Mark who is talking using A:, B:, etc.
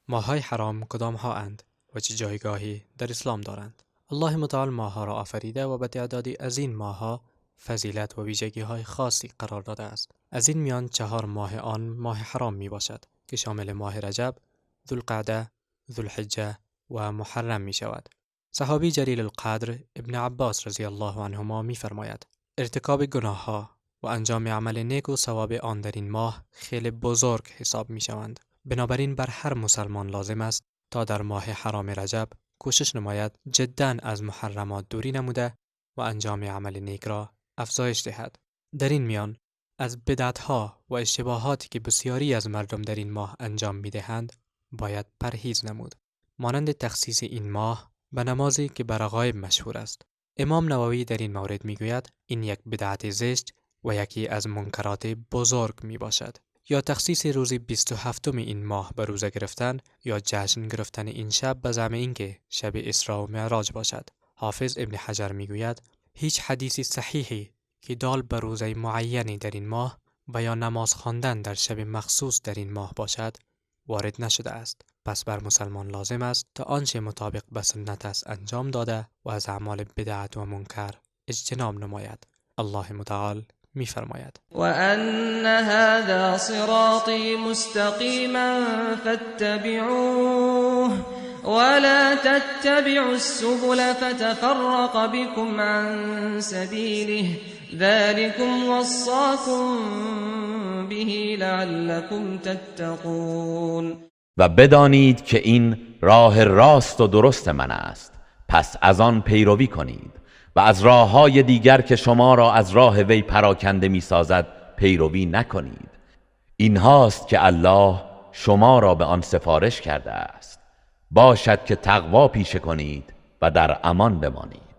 A: ماه‌های حرام کدام ها اند و چه جایگاهی در اسلام دارند؟ الله متعال ماه‌ها را آفریده و به تعدادی از این ماه‌ها فضیلت و ویژگی های خاصی قرار داده است. از این میان 4 ماه آن ماه حرام می باشد که شامل ماه رجب، ذوالقعده، ذوالحجه و محرم می شود. صحابی جلیل القدر ابن عباس رضی الله عنهما می فرماید: ارتکاب گناه ها و انجام عمل نیک و ثواب آن در این ماه خیلی بزرگ حساب می شوند. بنابراین بر هر مسلمان لازم است تا در ماه حرام رجب کوشش نماید جداً از محرمات دوری نموده و انجام عمل نیک را افزایش دهد. در این میان از بدعت‌ها و اشتباهاتی که بسیاری از مردم در این ماه انجام می‌دهند باید پرهیز نمود، مانند تخصیص این ماه به نمازی که بر غایب مشهور است. امام نووی در این مورد می‌گوید این یک بدعت زشت و یکی از منکرات بزرگ می‌باشد. یا تخصیص روز 27 این ماه به روزه گرفتن یا جشن گرفتن این شب به زعم اینکه شب اسراء و معراج باشد. حافظ ابن حجر میگوید هیچ حدیث صحیحی که دال به روزه معینی در این ماه و یا نماز خواندن در شب مخصوص در این ماه باشد وارد نشده است. پس بر مسلمان لازم است تا آنچه مطابق به سنت است انجام داده و از اعمال بدعت و منکر اجتناب نماید. الله متعال می‌فرماید:
B: وأن هذا صراطي مستقيما فاتبعوه ولا تتبعوا السبل فتفرق بكم عن سبيله ذلكم وصاكم به لعلكم تتقون.
C: و بدانید که این راه راست و درست من است، پس از آن پیروی کنید و از راه‌های دیگر که شما را از راه وی پراکنده می‌سازد پیروی نکنید. اینهاست که الله شما را به آن سفارش کرده است، باشد که تقوا پیشه کنید و در امان بمانید.